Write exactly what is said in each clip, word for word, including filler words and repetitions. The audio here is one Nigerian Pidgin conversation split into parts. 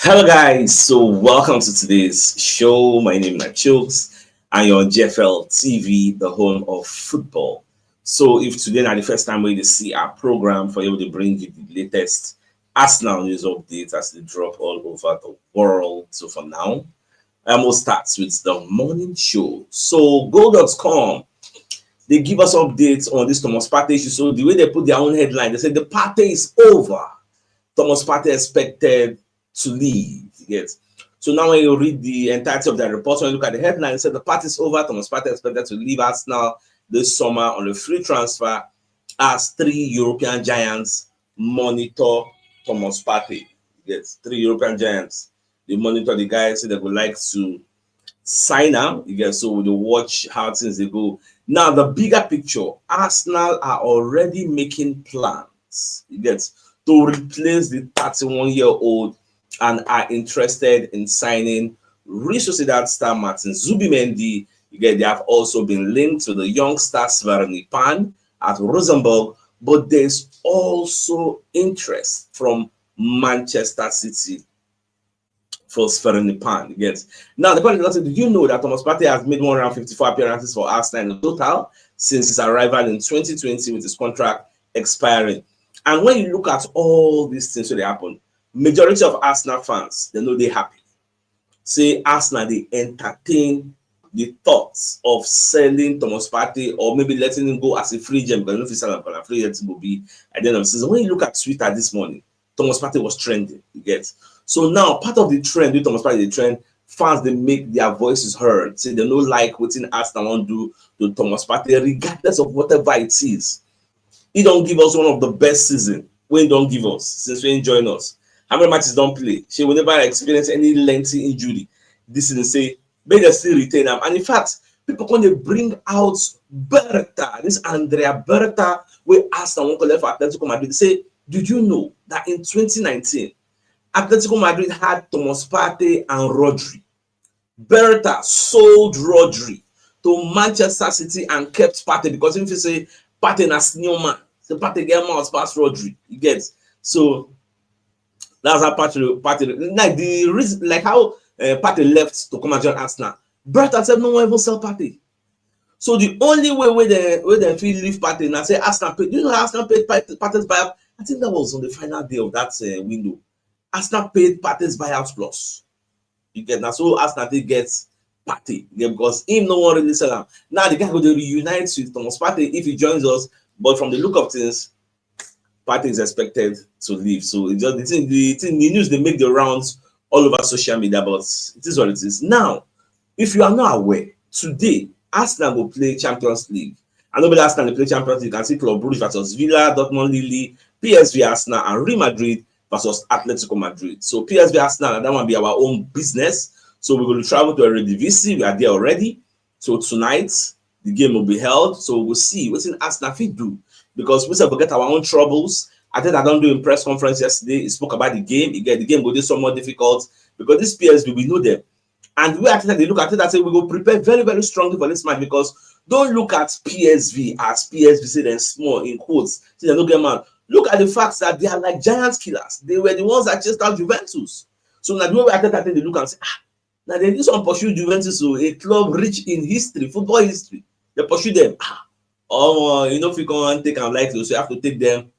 Hello, guys. So, welcome to today's show. My name is Chooks, and you're on G F L T V, the home of football. So, if today na the first time we dey see our program for you to bring you the latest Arsenal news updates as they drop all over the world. So, for now, I will start with the morning show. So, goal dot com, they give us updates on this Thomas Partey issue. So, the way they put their own headline, they said the Partey is over. Thomas Partey expected to leave. Yes. So now when you read the entirety of that report, when you look at the headline, it said the Partey is over. Thomas Partey expected to leave Arsenal this summer on a free transfer as three European giants monitor Thomas Partey. Yes, three European giants. They monitor the guy, say they would like to sign him. You get, so we dey watch how things they go. Now, the bigger picture, Arsenal are already making plans, you get, to replace the thirty-one year old and are interested in signing Real Sociedad star Martin Zubimendi. You get, they have also been linked to the young star Sverre Pan at Rosenborg, but there's also interest from Manchester City for Sverre Pan. You get, now the question is, did you know that Thomas Partey has made one hundred fifty-four appearances for Arsenal in total since his arrival in twenty twenty, with his contract expiring? And when you look at all these things that happen, majority of Arsenal fans, they know they happy. Say Arsenal, they entertain the thoughts of selling Thomas Partey or maybe letting him go as a free agent, because you know if you sell him for a free agent, it will be at the end of the season. When you look at Twitter this morning, Thomas Partey was trending. You get, so now part of the trend with Thomas Partey, the trend, fans they make their voices heard. Say they no like what in Arsenal want do to Thomas Partey, regardless of whatever it is. He don't give us one of the best season when don't give us since we join us. How many matches don't play? She will never experience any lengthy injury. This is say, may they still retain him. And in fact, people can they bring out Berta, this Andrea Berta, we asked and one collect for Atletico Madrid. Say, did you know that in twenty nineteen, Atletico Madrid had Thomas Partey and Rodri? Berta sold Rodri to Manchester City and kept Partey because if you say Partey na senior man, so Partey get mouth pass Rodri, you get. So that's how Partey, Partey, like the reason, like how uh, Partey left to come and join Arsenal. Berta said no one even sell Partey. So the only way where they where they feel leave Partey and say Arsenal paid. Do you know how Arsenal paid Partey's buyout? I think that was on the final day of that uh, window. Arsenal paid Partey's buyout clause. You get now, so Arsenal they get Partey, yeah, because him no one really sell him. Now the guy go to reunite with Thomas Partey if he joins us, but from the look of things, Partey is expected to leave. So it's just the thing, the thing, the news they make the rounds all over social media, but it is what it is. Now, if you are not aware, today Arsenal will play Champions League. I know the last time they play Champions League, you can see Club Brugge versus Villa, Dortmund, Lille, P S V, Arsenal, and Real Madrid versus Atletico Madrid. So P S V, Arsenal, that one be our own business. So we're going to travel to Eredivisie. We are there already. So tonight the game will be held. So we'll see what in Arsenal fit do, because we still forget our own troubles. I think I don't do in press conference yesterday. He spoke about the game. Again, the game will be somewhat difficult because this P S V, we know them. And we actually they look at it and say we go prepare very, very strongly for this match, because don't look at P S V as P S V say they're small in quotes. See, they don't get man. Look at the fact that they are like giant killers. They were the ones that chased out Juventus. So now the way I think they look and say, ah, now they do some pursue Juventus, so a club rich in history, football history. They pursue them. Ah, oh, you know if you can't take them like this, you have to take them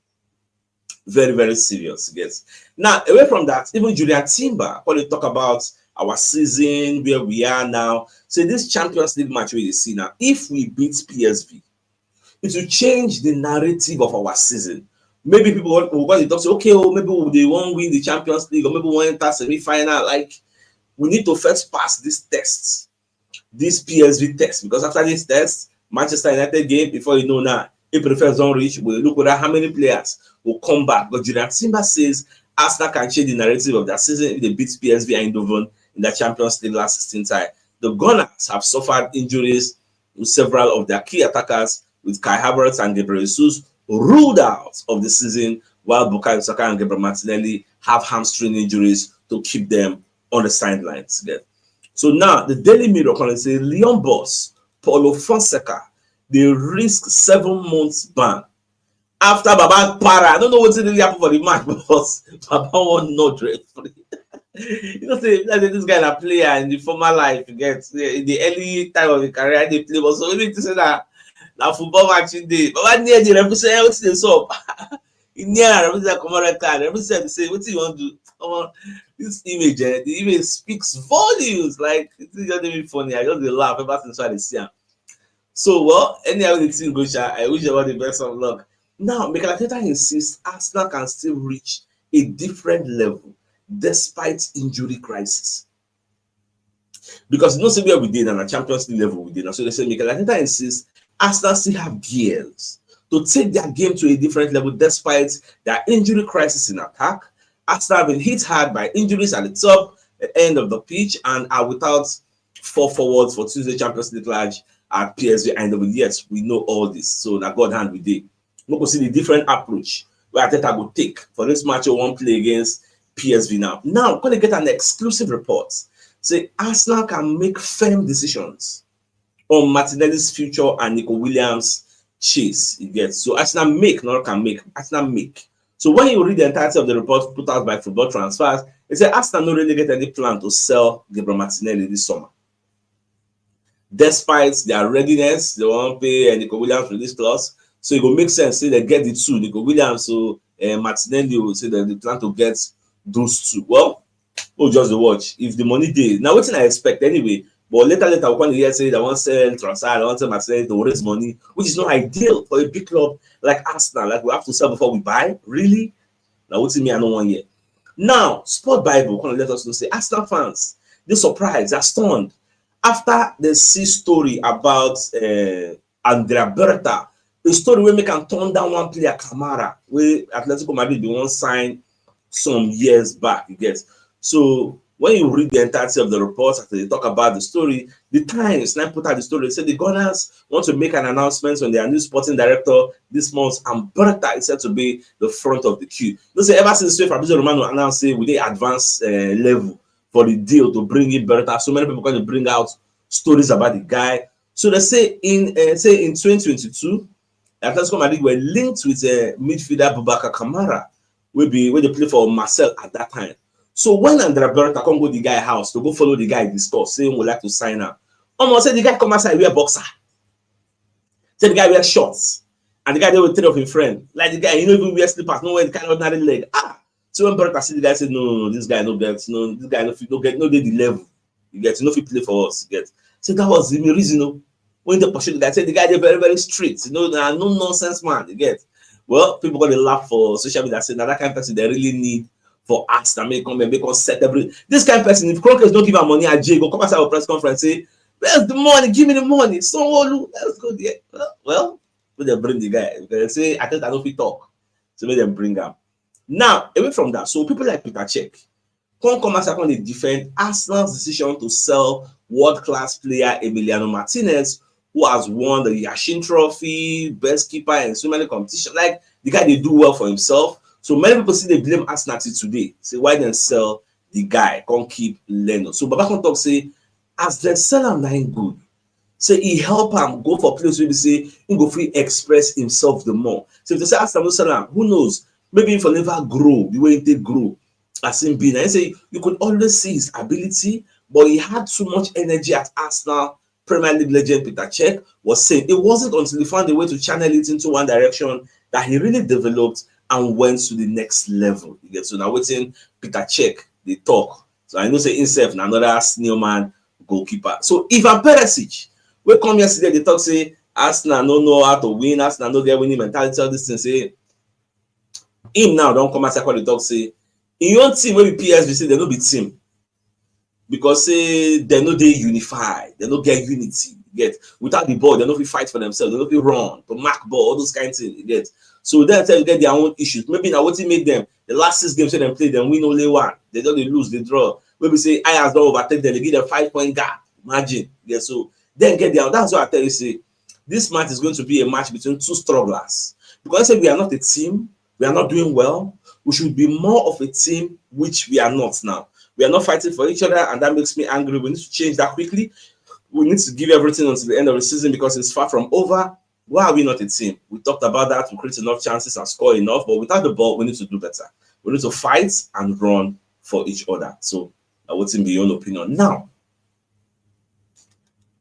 very, very serious. Yes. Now, away from that, even Julian Timber, when they talk about our season, where we are now, say this Champions League match we see now, if we beat P S V, it will change the narrative of our season. Maybe people want, will want to talk say, okay, oh, maybe they won't win the Champions League, or maybe we won't enter semi-final. Like, we need to first pass these tests, this P S V test, because after this test, Manchester United game, before you know now, if the first don't reach, we look at how many players will come back. But Julian Timber says Arsenal can change the narrative of that season if they beat P S V Eindhoven in the Champions League last sixteen tie. The Gunners have suffered injuries with several of their key attackers, with Kai Havertz and Gabriel Jesus ruled out of the season, while Bukayo Saka and Gabriel Martinelli have hamstring injuries to keep them on the sidelines. Again. So now the Daily Mirror can say Lyon boss Paulo Fonseca, they risk seven months ban after Baba Para. I don't know what's really happened for the match, but Baba won not referee. You know, say, like, this guy na player in the former life, you get, in the early time of the career, they play. But so maybe to say that na football match e dey. But when near the referee say, "Hey, wetin dey sup?" He near, referee say, "Come on, red card." Referee say, "Wetin you wan do?" Come on, this image, eh, the image speaks volumes. Like, it's just really funny. I just dey laugh ever since I dey see am. So, well, anyhow the thing go, sha, I wish everybody the best of luck. Now, Mikel Arteta insists Arsenal can still reach a different level despite injury crisis. Because you know, say where we dey na, na Champions League level we dey na. So they say Mikel Arteta insists Arsenal still have gears to take their game to a different level despite their injury crisis in attack. Arsenal have been hit hard by injuries at the top, the end of the pitch, and are without four forwards for Tuesday Champions League clash at P S V Eindhoven. Yes, we know all this. So na God hand we dey. We go see the different approach where Arteta go take for this match wey wan play against P S V now. Now, gonna get an exclusive report. Say Arsenal can make firm decisions on Martinelli's future and Nico Williams chase. You get? So Arsenal make, not can make. Arsenal make. So when you read the entirety of the report put out by Football Transfers, it said Arsenal no really get any plan to sell Gabriel Martinelli this summer. Despite their readiness, they wan pay, uh, Nico Williams release clause. So it go make sense say they get the two, Nico Williams, so, uh, Martinelli, will say that they plan to get those two. Well, oh, just the watch. If the money dey, now wetin I expect anyway. But later, later, we come hear say they wan sell Trossard, they wan sell Martinelli to raise money, which is not ideal for a big club like Arsenal. Like, we have to sell before we buy, really? Now, wetin me, I no wan hear. Now, Sport Bible come let us know say Arsenal fans dey surprised, are stunned after they see story about, uh, Andrea Berta, a story wey make am turn down one player, Kamara, wey Atletico Madrid bin wan sign some years back, you get. So when you read the entirety of the report, as they talk about the story, the Times now put out the story, say the Gunners want to make an announcement on their new sporting director this month, and Berta is set to be the front of the queue. You know say ever since Fabrizio Romano announced say we dey advance, uh, level for the deal to bring in Berta, so many people gonna bring out stories about the guy. So they say in, uh, say in twenty twenty-two, Atletico Madrid were linked with, uh, midfielder Boubacar Kamara, wey be, wey dey play for Marseille at that time. So when Andrea Berta come go the guy house to go follow the guy discuss, say he would like to sign am, almost say the guy come outside wear boxer, say the guy wear shorts, and the guy dey with three of him friend. Like, the guy, he no even wear slippers, no wear the kind of ordinary leg. Ah, so when Berta see the guy, say, "No, no, no, this guy no get, no, this guy no fit, no get, no dey the level. You get, no fit play for us." You get. So that was the main reason, oh, when they pursue the guy, say the guy dey very, very strict. You know, na no nonsense man. You get. Well, people gonna laugh for social media, say, "Now that kind of person they really need for us to make come and make us set every." This kind of person, if Kroenke don't give am money, Aje go come outside our press conference, say, "Where's the money? Give me the money. Sanwo-Olu, let's go there." Well, well, we dey bring the guy. They say, "I think I no fit talk." So make them bring am. Now, away from that, so people like Peter Cech come come outside come dey defend Arsenal's decision to sell world-class player Emiliano Martinez, who has won the Yashin Trophy, best keeper in so many competitions. Like, the guy dey do well for himself. So many people still dey blame Arsenal till today. Say why dem sell the guy, come keep Leno. So Baba come talk say, as dem sell am, na him good. Say e help am go for place wey be say he go fit express himself the more. So if they say Arsenal no sell am, who knows? Maybe he for never grow the way he take grow as him be. Na him say you could always see his ability, but he had too much energy at Arsenal. Premier League legend Peter Cech was saying it wasn't until he found a way to channel it into one direction that he really developed and went to the next level. You get, so now wetin Peter Cech dey talk. So I know say himself na another senior man goalkeeper. So Ivan Perisic, wey come yesterday, they talk say Arsenal no know how to win, Arsenal no get winning mentality, all this thing. Say him now don come outside come dey talk say him own team wey be P S V, say dem no be team, because say dem no dey unified, dem no get unity. You get, without the ball, dem no fit fight for themselves, dem no fit run to mark ball, all those kind things. You get, so dem tell you get their own issues. Maybe na wetin make dem the last six games wey dem play, dem win only one, dem just dey lose, dey draw. Wey be say Ajax don overtake dem, dey give dem five point gap. Imagine. Yeah, so dem get their, that's why I tell you say this match is going to be a match between two strugglers, because say we are not a team, we are not doing well. We should be more of a team, which we are not now. We are not fighting for each other, and that makes me angry. We need to change that quickly. We need to give everything until the end of the season because it's far from over. Why are we not a team? We talked about that. We create enough chances and score enough, but without the ball, we need to do better. We need to fight and run for each other. So I would be your own opinion. Now,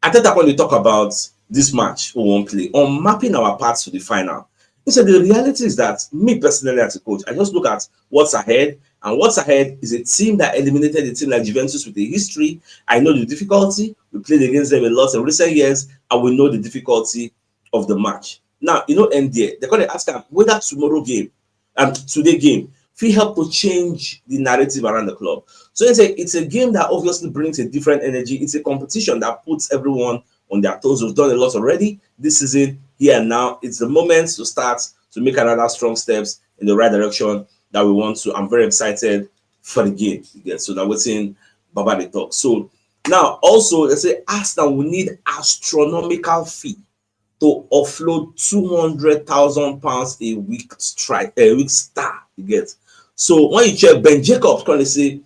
I think that when we talk about this match we won't play on mapping our path to the final, he said the reality is that me personally as a coach, I just look at what's ahead, and what's ahead is a team that eliminated a team like Juventus with a history. I know the difficulty. We played against them a lot in recent years, and we know the difficulty of the match. Now, you know, and there they're going to ask them whether tomorrow game and today game fit help to change the narrative around the club. So it's a, it's a game that obviously brings a different energy. It's a competition that puts everyone on their toes. We've done a lot already this season. Here and now, it's the moment to start to make another strong steps in the right direction that we want to. I'm very excited for the game. Yeah, so that we're seeing Baba the talk. So now, also, they say Arsenal will need astronomical fee to offload two hundred thousand pounds a week strike, a week star. You get? So when you check, Ben Jacobs come and say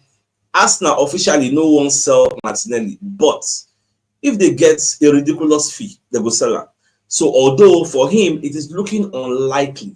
Arsenal officially no one sell Martinelli, but if they get a ridiculous fee, they go sell him. So although for him it is looking unlikely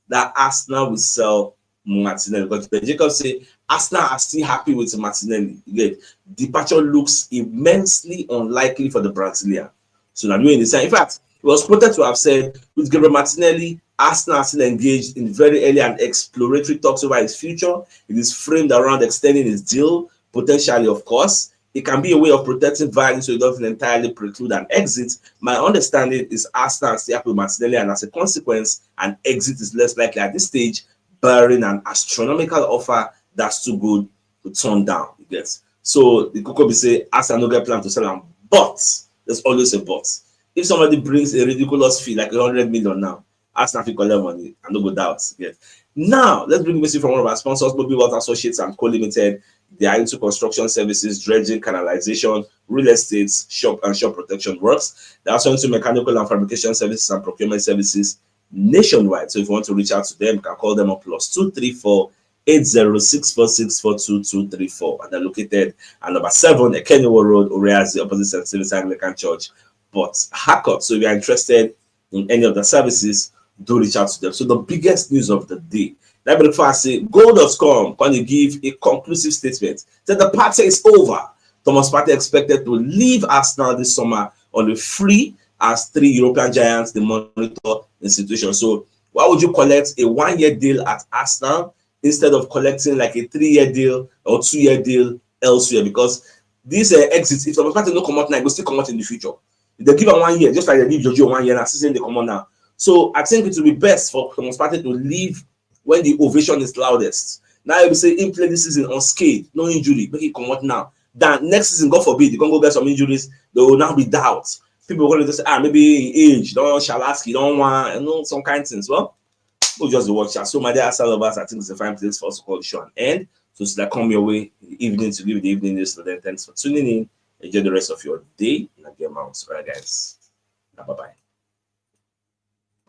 that Arsenal will sell Martinelli, because Ben Jacobs say Arsenal are still happy with Martinelli. You get? Departure looks immensely unlikely for the Brazilian. So now doing the same. In fact, he was quoted to have said, with Gabriel Martinelli, Arsenal are still engaged in very early and exploratory talks over his future. It is framed around extending his deal, potentially, of course. It can be a way of protecting value so it doesn't entirely preclude an exit. My understanding is Arsenal are still happy with Martinelli, and as a consequence, an exit is less likely at this stage, barring an astronomical offer that's too good to turn down. You get? So the Coco be say Arsenal no get plan to sell him, but there's always a but. If somebody brings a ridiculous fee like a hundred million now, Arsenal fit collect money, I no go doubt. Yes. Now, let's bring message from one of our sponsors, Bobby Water Associates and Co Limited. They are into construction services, dredging, canalization, real estate, shop and shop protection works. They are also into mechanical and fabrication services and procurement services nationwide. So if you want to reach out to them, you can call them on plus two three four eight zero six four six four two two three four. And they're located at number seven Ekenyiwo Road, Oreazi, opposite Saint Stephen's Anglican Church, Port Harcourt. So if you're interested in any of the services, do reach out to them. So the biggest news of the day. Let me first say goal dot com can give a conclusive statement that the party is over. Thomas Partey expected to leave Arsenal this summer on a free as three European giants they monitor the situation. So why would you collect a one-year deal at Arsenal instead of collecting like a three-year deal or two-year deal elsewhere? Because this uh, exit, if Thomas Partey no come out now, he go still come out in the future. If they give him one year, just like they give Jojo one year, and season they come on now. So I think it will be best for Thomas Partey to leave when the ovation is loudest. Now you say he play this season unscathed, no injury, make it come out now. Then next season, God forbid, you can go get some injuries, there will now be doubts. People are going to say, ah, maybe he age, don't Shalaski, don't want, you know, some kind of things. Well, we'll just watch out. So my dear Arsenal lovers, I think it's a fine place for us to call the show and end. So it's like come your way in the evening to give the evening news. So then thanks for tuning in. Enjoy the rest of your day. And again, Mounts. All right, guys. Bye bye.